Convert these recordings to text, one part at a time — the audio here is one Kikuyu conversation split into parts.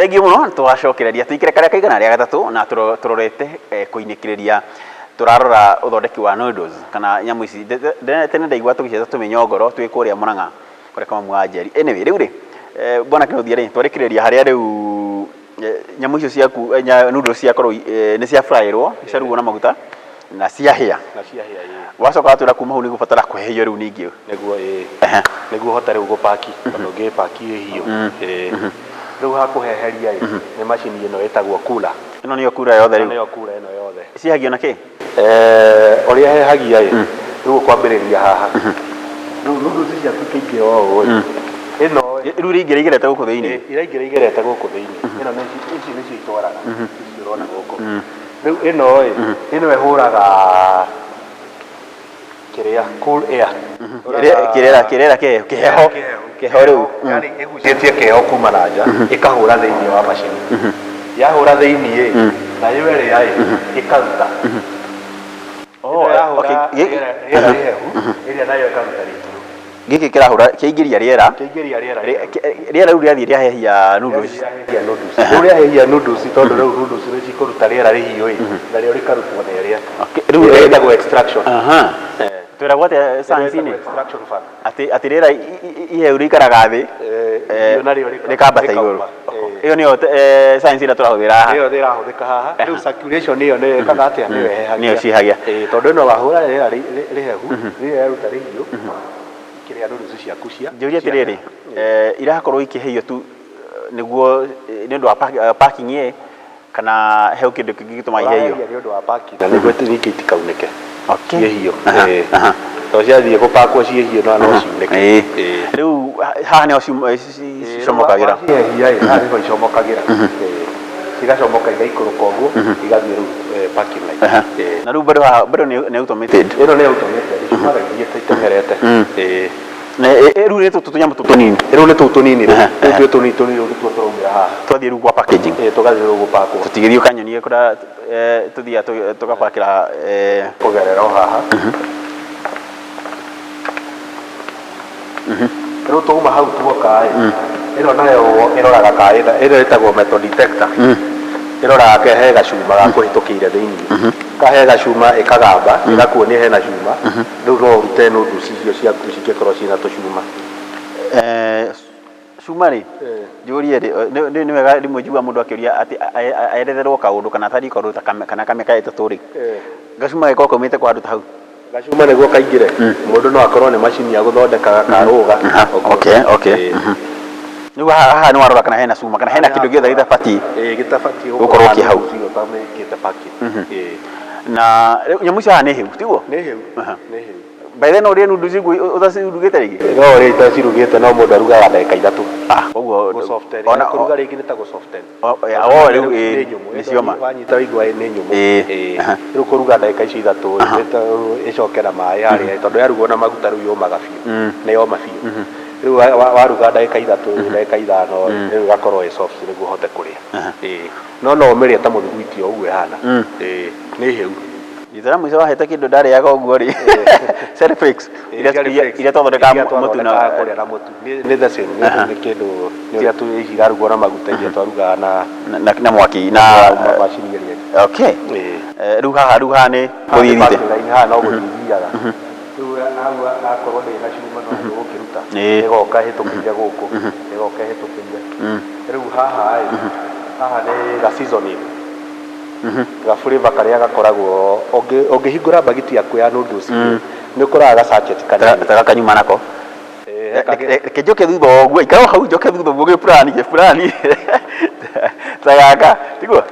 Thengiũ mũno, twacokereria tũikare karĩa kaigana rĩa gatatũ na tũrorete kũinĩkĩrĩria, tũrarora ũthondeki wa noodles kana nyamũ ici. Tene ndaigua tũgĩciĩta tũmĩnyongoro twĩ kũrĩa Mũrang'a kũrĩa kwa mamu wa Njeri. Anyway, rĩu rĩ, bwana Kĩnuthia rĩ, twarĩkĩrĩria harĩa rĩu nyamũ icio ciaku, noodles ciakorwo nĩ cia fryĩrwo, ciarugwo na maguta na ciahĩa. Na ciahĩa, ĩĩ. Wacoka watwĩra kuma hau nĩ igũbatara kũhĩhio rĩu ningĩ. Nĩguo, ĩĩ. Nĩguo ũhote rĩu gũpaki, tondũ ũngĩpaki ĩ hiũ. Ĩĩ. Rĩu ha kũheheria ĩ, nĩ macini ĩno ĩtagwo cooler. Ĩno nĩyo cooler yothe Ĩno rĩu? nĩyo cooler ĩno yothe. Cihehagio na kĩ? Ũrĩa hehagia ĩ, rĩu ũkwambĩrĩria haha. Rĩu noodles ciaku ikĩingĩra ũũ ĩ, ĩno ĩ. Rĩu iraingĩra igerete gũkũ thĩinĩ? Iraingĩra igerete gũkũ thĩinĩ. Ĩno nĩ ici nĩcio itwaraga, ici ũrona gũkũ. Rĩu ĩno ĩ, ĩno ĩhũraga kĩrĩa, cool air. Kĩrĩra kĩrĩra kĩheho kĩheho kĩheho rĩu. Yani ĩgucĩtie kĩheho kuma na nja, ĩkahũra thĩinĩ wa macini. Yahũra thĩinĩ ĩ, nayo ĩrĩa ĩ, ĩkaruta. Oh, Ĩno yahũra okay. rĩera rĩera rĩhehu, ĩrĩa nayo ĩkaruta rĩhiũ. Gĩkĩ kĩrahũra kĩaingĩria rĩera. Kĩaingĩria rĩera rĩhehu. Rĩera rĩu rĩathiĩ rĩahehia noodles. Rĩahehia noodles. Rĩu rĩahehia noodles tondũ rĩu noodles nĩ cikũruta rĩera rĩhiũ ĩ, narĩo rĩkarutwo nĩ ĩrĩa. Okay, rĩu Ĩrĩa ĩtagwo extraction. Aha. Twĩragwo atĩa science-inĩ? Ĩtagwo extraction fan. Atĩ rĩera ihehu rĩikaraga thĩ, Ihiũ narĩo rĩkambata igũrũ. Rĩkauma. Ĩyo nĩyo science ĩrĩa tũrahũthĩra haha. Ĩyo ĩrahũthĩka haha. Rĩu circulation ĩyo nĩyo ĩkaga atĩa? Nĩyo ĩhehagia. Nĩyo cihehagia. Ĩĩ, tondũ ĩno wahũra rĩera rĩhehu, rĩrĩa rĩaruta rĩhiũ, kĩrĩa noodles ciaku cia. Njũrie atĩrĩrĩ, irakorwo ikĩhĩhio tu nĩguo nĩ ũndũ wa parking ĩ, kana he kĩndũ kĩngĩ gĩtũmaga ihĩhio? Ũrahehia nĩ ũndũ wa parking na nĩguo ningĩ itikaunĩke. Okay. Ciĩ hiũ. Aha, Ĩĩ. aha. Tondũ ciathiĩ gũpakwo ciĩ hiũ no ciunĩke. Ĩĩ. Ĩĩ. Rĩu haha nĩho cicomokagĩra. Wacihehia ĩ, haha nĩho icomokagĩra. Ĩĩ. Cigacomoka igaikũrũka ũguo, igathiĩ rĩu parking line. Ĩĩ. Na rĩu bado haha bado nĩ automated. Ĩno nĩ automated, ciumaga ithiĩte iteng'erete. Ĩĩ. Na rĩu nĩ tũtũ tũnyamũ tũtũ tũnini. Rĩu nĩ tũu tũnini rĩu. Rĩu twĩ tũnini tũnini rĩu nĩtuo tũraumĩra haha. Twathiĩ rĩu gwa packaging. Ĩĩ, tũgathiĩ rĩu gũpakwo. Tũtigĩthiĩ ũkanyonie kũrĩa tũthiaga tũgapakĩra. Kũgerera o haha. Rĩu twauma hau tuoka ĩ, ĩno nayo ĩroraga ka ĩno ĩtagwo metal detector. Ĩroraga ke he gacuma gakũhĩtũkĩire thĩinĩ. Kahe gacuma ĩkagamba, ĩgakuonia hena cuma. Rĩu no ũrute noodles icio ciaku cingĩkorwo ciĩna tũcuma. Cuma rĩ, njũrie rĩ, nĩ wega rĩmwe njiguaga mũndũ akĩũria atĩ eretherwo kaũndũ kana atariĩ kaũndũ ta kana ka mĩaka ĩtatũ rĩ, gacuma gagĩkorwo kaumĩte kwa handũ ta hau? Gacuma nĩguo kaingĩre, mũndũ no akorwo nĩ macini agũthondekaga karũga. Okay, okay. Rĩu haha nĩ warora kana hena cuma kana hena kĩndũ gĩothe gĩtabatiĩ Gĩtabatiĩ gũkorwo kĩ hau. Ũtamĩkĩte packing. Ĩĩ. Na rĩu nyamũ ici haha nĩ hĩu, tiguo? Nĩ hĩu. Nĩ hĩu. By then no ũrĩe noodles ũguo ũtacirugĩte rĩngĩ? No ũrĩe itacirugĩte no mũndũ arugaga ndagĩka ithatũ. Ah, koguo Gũ soften. Ona Kũruga rĩngĩ nĩ ta gũ soften. O, o, rĩu ĩĩ, Nĩ nyũmũ. nĩ cioma. Wanyita waigua nĩ nyũmũ. Ĩĩ. Ĩĩ. Rĩu kũruga ndagĩka icio ithatũ ĩcoke na maĩ harĩa tondũ yarugwo na maguta rĩu yũmaga biũ. Nĩ yoma biũ. Rĩu waruga ndagĩka ithatũ, ndagĩka ithano rĩu ĩgakorwo ĩ soft nĩguo ũhote kũrĩa. Ĩĩ. No no ũmĩrĩe ta mũthiguiti o ũguo ĩhana. Ĩĩ. Nĩ hĩu. Rita rĩa mũico wahete kĩndũ ndarĩaga ũguo rĩ, Celly Flakes iria twathondekaga mũtu na Iria kũrĩa na mũtu. Nĩ the same, nĩ kĩndũ, nĩ ũrĩa ici irarugwo na maguta iria twarugaga na na mwaki na macini ĩrĩa ĩngĩ. Okay. Rĩu haha, rĩu haha nĩ gũthiĩ ithiĩte. Haha no gũthiĩ ithiaga. Rĩu hau akorwo ndĩrĩ na cuma no ndũgũkĩruta. Ĩgoka ĩhĩtũkĩire gũkũ, ĩgoka ĩhĩtũkĩire. Rĩu haha ĩ, haha nĩ ga seasoning. Ga flavor karĩa gakoragwo ũngĩhingũra mbagiti yaku ya noodles nĩ ũkoraga ga sachet kanini. Ta gaka nyuma nako. Reke njoke thutha ũguo, ikara o hau njoke thutha ũguo gĩ plan gĩ plan. Ta gaka, tiguo?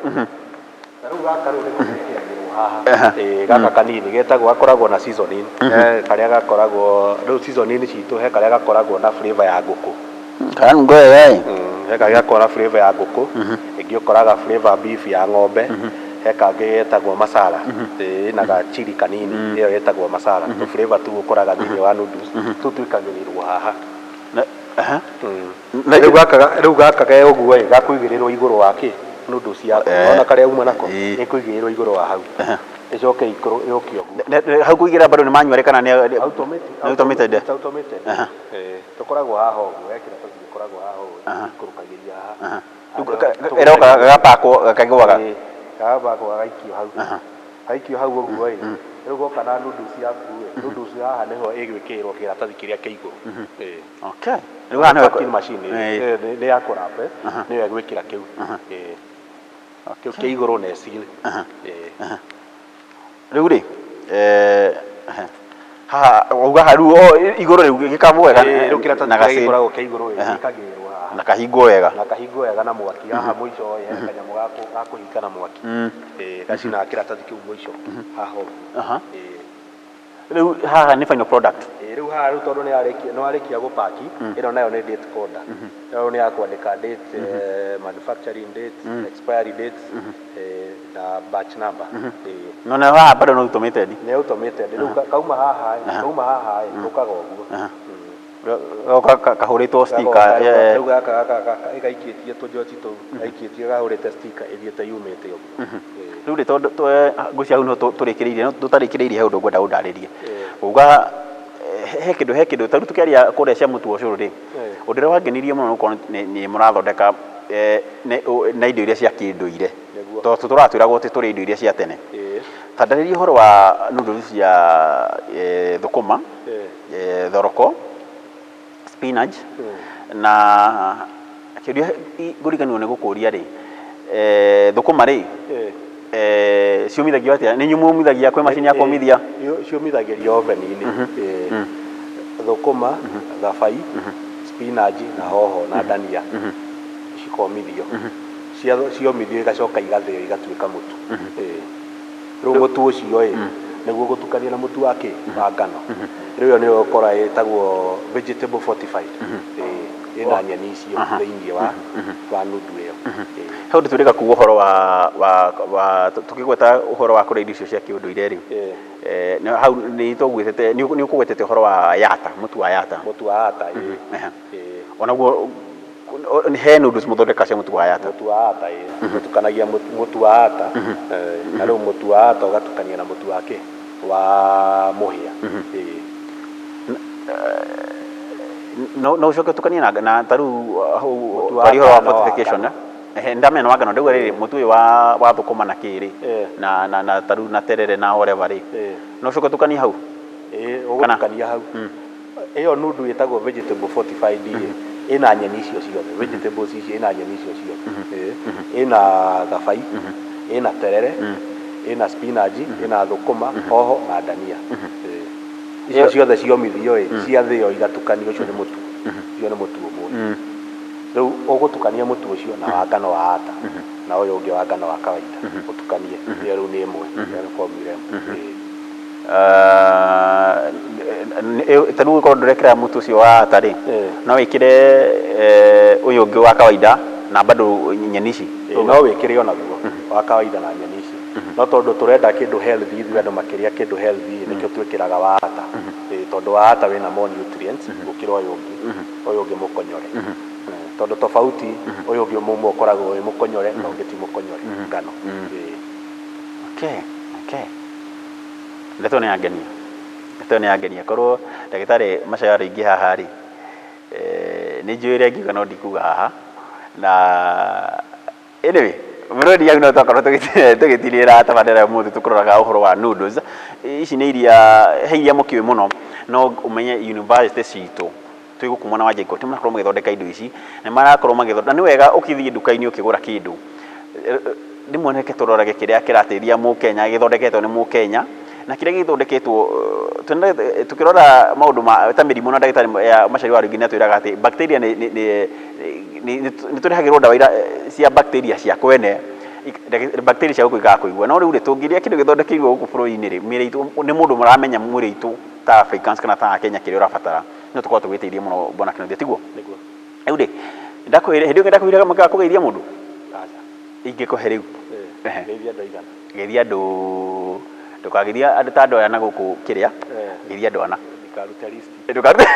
Na rĩu gaka rĩu nĩko gekĩragĩrwo haha. Ĩĩ gaka kanini getagwo gakoragwo na seasoning. He karĩa gakoragwo rĩu seasoning citũ he karĩa gakoragwo na flavor ya ngũkũ. Karanunga wega ĩ. He karĩa gakoragwo na flavor ya ngũkũ, ĩngĩ ũkoraga flavor beef ya ng'ombe, he kangĩ getagwo masala, ĩna ga chilli kanini, ĩyo ĩtagwo masala. Tũ flavor tũu ũkoraga thĩinĩ wa noodles, tũu twĩkagĩrĩrwo haha. Rĩu gaka ke ũguo ĩ, gakũigĩrĩrwo igũrũ wa kĩ? Noodles yaku. Nĩwona karĩa uma nako? Ĩkũigĩrĩrwo igũrũ wa hau. Ĩcoke yũke ũguo. Hau kũigĩrĩra bado nĩ manual kana nĩ Automated. Nĩ automated? It's automated. Tũkoragwo haha ũguo, he kĩratathi gĩkoragwo haha ũguo, gĩikũrũkagĩria haha. Ĩroka gagapakwo gakagũaga. Ĩĩ, gagapakwo gagaikio hau. Gaikio hau ũguo ĩ, rĩu goka na noodles yaku ĩ, noodles haha nĩho ĩgwĩkĩrĩrwo kĩratathi kĩrĩa kĩa igũrũ. Ĩĩ. Okay. Rĩu haha nĩho Packing machine ĩ, nĩ ya kũrap, nĩyo ĩgwĩkĩra kĩu. Ĩĩ. Kĩu kĩa igũrũ na ĩseal. Ĩĩ. Rĩu rĩ, haha wauga haha rĩu o igũrũ rĩu gĩkamwo wega. Ĩĩ, rĩu kĩratathi na kĩrĩa gacĩ- gĩkoragwo kĩa igũrũ ĩ, gĩkagĩrwo haha. Na kahingwo wega. Na kahingwo wega na mwaki. Haha mũico ĩ, he kanyamũ ga kũhinga na mwaki. Ĩĩ, gacinaga kĩratathi kĩu mũico haha ũguo. Ĩĩ. Rĩu haha nĩ final product. Ĩĩ, rĩu haha rĩu tondũ nĩ warĩkia gũpaki, ĩno nayo nĩ date coder. Ĩno nĩ ya kwandĩka date, manufacturing date, expiry date, na batch number. Ĩĩ. No nayo haha bado no automated. Nĩ automated. Rĩu kauma haha ĩ, kauma haha ĩ, gũkaga ũguo. Goka kahũrĩtwo sticker. Rĩu gaka ĩgaikĩtie tũnjoti tũu, gaikĩtie gahũrĩte sticker ĩthiĩte yumĩte ũguo. Rĩu rĩ, tondũ ngwĩciria hau no tũrĩkĩrĩirie, no tũtarĩkĩrĩirie he ũndũ ngwenda ũndarĩrie. Uga he kĩndũ ta rĩu tũkĩaria kũrĩa cia mũtu wa ũcũrũ rĩ, ũndũ ũrĩa wangenirie mũno nĩ gũkorwo nĩ mũrathondeka na indo iria cia kĩndũire. Tondũ tũtũraga twĩragwo atĩ tũrĩe indo iria cia tene. Ta ndarĩria ũhoro wa noodles cia thũkũma, thoroko, spinach na kĩũria ngũriganĩrwo nĩ gũkũria rĩ, thũkũma rĩ, ciũmithagio atĩa? Nĩ inyuĩ mũmithagia, kwĩ macini ya kũmithia? Ciũmithagĩrio oven-inĩ. Thũkũma, thabai, spinach na hoho na ndania cikomithio. Ciomithio igacoka igathĩo igatuĩka mũtu. Rĩu mũtu ũcio ĩ, nĩguo ũgũtukania na mũtu wa kĩ? Wa ngano. Rĩu ĩyo nĩyo ũkora ĩtagwo vegetable fortified. Ĩĩ, ĩna nyeni icio thĩinĩ wa nuthu ĩyo. He ũndũ twĩrĩga kuga ũhoro wa tũkĩgweta ũhoro wa kũrĩa irio icio cia kĩũndũire rĩ, hau nĩ tũgwĩtete, nĩ ũkũgwetete ũhoro wa yata, mũtu wa yata. Mũtu wa ata, ĩĩ. Onaguo he noodles mũthondekaga cia mũtu wa yata? Mũtu wa ata, ĩĩ. Tũtukanagia mũtu wa ata, na rĩu mũtu wa ata ũgatukania na mũtu wa kĩ? Wa mũhĩa. Ĩĩ. No ũcoke ũtukanie na ta rĩu hau Mũtu wa twaria ũhoro wa ngano, wa fortification. ngano. Ehe, ndamenya nĩ wa ngano, ndauga rĩrĩ, mũtu ũyũ wa thũkũma na kĩ rĩ, na ta rĩu na terere na whatever rĩ, no ũcoke ũtukanie hau? Ĩĩ, ũgũtukania hau. Ĩyo nundu ĩtagwo vegetable fortified ĩ, ĩna nyeni icio ciothe, vegetables icio ĩna nyeni icio ciothe. Ĩĩ. Ĩna thabai, ĩna terere, ĩna spinach, ĩna thũkũma, hoho na ndania. Ĩĩ. Icio ciothe ciomithio ĩ, ciathĩo igatukanio, ũcio nĩ mũtu. Ũcio nĩ mũtu ũmwe. Rĩu ũgũtukania mũtu ũcio na wa ngano wa ata na ũyũ ũngĩ wa ngano wa kawaida ũtukanie. Ĩyo rĩu nĩ ĩmwe, ĩyo nĩ formula ĩmwe. Ĩĩ. Ta rĩu ũngĩkorwo ndũrekĩra mũtu ũcio wa ata rĩ, no wĩkĩre ũyũ ũngĩ wa kawaida na bado nyeni ici? Ĩĩ, no wĩkĩre onaguo wa kawaida na nyeni ici, no tondũ tũrenda kĩndũ healthy, ithuĩ andũ makĩria kĩndũ healthy, nĩkĩo twĩkĩraga wa ata. Ĩĩ, tondũ wa ata wĩna more nutrients gũkĩra ũyũ ũngĩ, ũyũ ũngĩ mũkonyore. Tondũ tofauti ũyũ ũngĩ mũmwe ũkoragwo wĩ mũkonyore na ũngĩ ti mũkonyore ngano. Ĩĩ. Okay. Ndeto nĩ yangenia. Ndeto nĩ yangenia. Korwo ndagĩtarĩ Macharia arĩ haha rĩ, nĩ njũĩ ũrĩa angiuga no ndikuga haha. Na anyway, mũrori hau no twakorwo tũgĩtirĩra tabarĩra ya ũmũthĩ tũkĩroraga ũhoro wa noodles. Ici nĩ iria, he iria mũkĩũĩ mũno, no ũmenye university citũ twĩ gũkũ mwena wa JKUAT marakorwo magĩthondeka indo ici, nĩ marakorwo magĩthondeka, na nĩ wega ũkĩthiĩ nduka-inĩ ũkĩgũra kĩndũ, rĩmwe reke tũrorage kĩrĩa kĩrateithia mũkenya, gĩthondeketwo nĩ mũkenya, na kĩrĩa gĩthondeketwo, tũkĩrora maũndũ ma ta mĩrimũ na ndagĩtarĩ Macharia wa Rũingĩ nĩ atwĩraga atĩ bacteria nĩ tũrehagĩrwo ndawa cia bacteria cia kwene, bacteria cia gũkũ ikaga kũigua, no rĩu rĩ, tũngĩrĩa kĩndũ gĩthondekeirwo gũkũ bũrũri-inĩ rĩ, mĩĩrĩ itũ, nĩ mũndũ mũramenya mwĩrĩ itũ ta Africans kana ta Akenya kĩrĩa ũrabatara, no tũkorwo tũgĩteithia mũno bwana Kĩnuthia, tiguo? Nĩguo. Rĩu rĩ, ndakũheire, hĩndĩ ĩyo ndakũheire kamweke ga kũgeithia mũndũ? Aca. Ingĩkũhe rĩu? Geithia andũ aigana? Geithia andũ, ndũkageithie andũ ta andũ aya na gũkũ kĩrĩa, geithia andũ ana. Ndikarute list. Ndũkarute.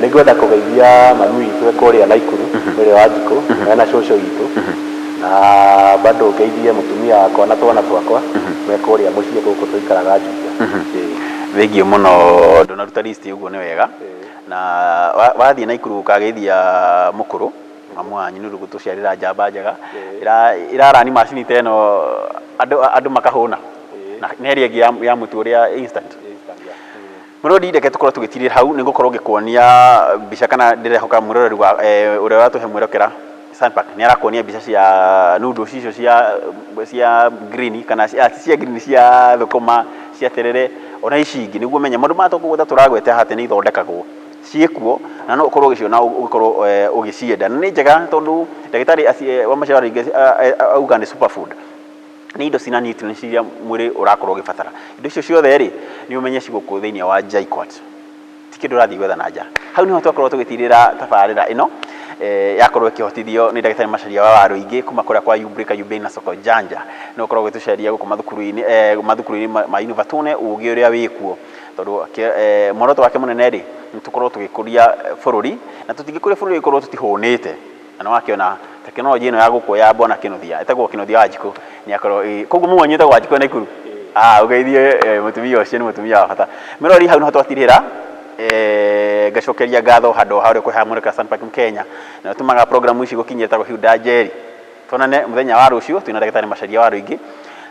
Nĩ ngwenda kũgeithia mami witũ e kũrĩa Naikuru, ũrĩa wa Njikũ, mena cũcũ witũ na Na bado ngeithie mũtumia wakwa na twana twakwa me kũrĩa mũciĩ gũkũ tũikaraga Juja. Ĩĩ. Thengiũ mũno, ndũnaruta list, ũguo nĩ wega. Na wathiĩ Naikuru ũkageithia mũkũrũ mamu wanyu nĩ ũndũ gũtũciarĩra njamba njega. Ĩrarani macini ta ĩno andũ makahũna. Na nĩ ĩrĩa ĩngĩ ya mũtu ũrĩa instant. Instant, yeah. Mũrori, reke tũkorwo tũgĩtirĩra hau. Nĩ ngũkorwo ngĩkuonia mbica kana ndĩrehoka mwĩroreri wa ũrĩa ũratũhe mwĩrokera Sunpark nĩ arakuonia mbica cia noodles icio cia green kana cia green, cia thũkũma, cia terere, ona ici ingĩ, nĩguo ũmenye maũndũ maya tũkũgweta tũragweta haha atĩ nĩ ithondekagwo ciĩkuo na no ũkorwo ũgĩciona, ũgĩkorwo ũgĩcienda, na nĩ njega tondũ ndagĩtarĩ wa maciaro rĩngĩ auga nĩ superfood, nĩ indo cina nutrients iria mwĩrĩ ũrakorwo ũgĩbatara. Indo icio ciothe rĩ, nĩ ũmenye ci gũkũ thĩinĩ wa JKUAT, ti kĩndũ ũrathiĩ gwetha na nja. Hau nĩho twakorwo tũgĩtirĩra tabarĩra ĩno yakorwo ĩkĩhotithio nĩ ndagĩtarĩ Macharia wa Waruingĩ kuma kũrĩa kwa Ubrika Ubei na Soko Janja. No ũkorwo ũgĩtũceria gũkũ mathukuru-inĩ ma University ũgĩ ũrĩa wĩkuo, tondũ muoroto wake mũnene rĩ, nĩ tũkorwo tũgĩkũria bũrũri, na tũtingĩkũria bũrũri ĩkorwo tũtihũnĩte. Na nĩ wakĩona tekinoronjĩ ĩno ya gũkũ ya bwana Kĩnuthia, ĩtagwo Kĩnuthia wa Njikũ, nĩ akorwo koguo mũmwenye ĩtagwo Wanjikũ Naikuru. Ũgeithie mũtumia ũcio, nĩ mũtumia wa bata. Mĩrori, hau nĩho twatirĩra. Ngacokeria ngatho handũ ha ũrĩa ũkũheaga mwĩreke Sunpark Kenya na ũtũmaga programu ici gũkinyĩra, ĩtagwo Hilda Njeri. Tuonane mũthenya wa rũciũ twĩna ndagĩtarĩ Macharia wa Rũingĩ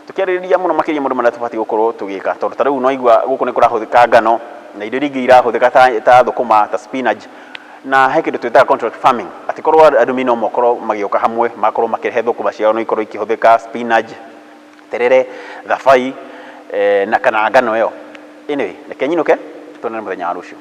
tũkĩarĩrĩria mũno makĩria maũndũ marĩa tũbatiĩ gũkorwo tũgĩka, tondũ ta rĩu no igua gũkũ nĩ kũrahũthĩka ngano na indo iria ingĩ irahũthĩka ta thũkũma, ta spinach, na he kĩndũ twĩtaga contract farming, atĩ korwo arĩmi no makorwo magĩũka hamwe makorwo makĩrehe thũkũma ciao, no ikorwo ikĩhũthĩka spinach, terere, thabai na kana ngano ĩyo. Anyway, reke nyinũke, tuonane mũthenya wa rũciũ.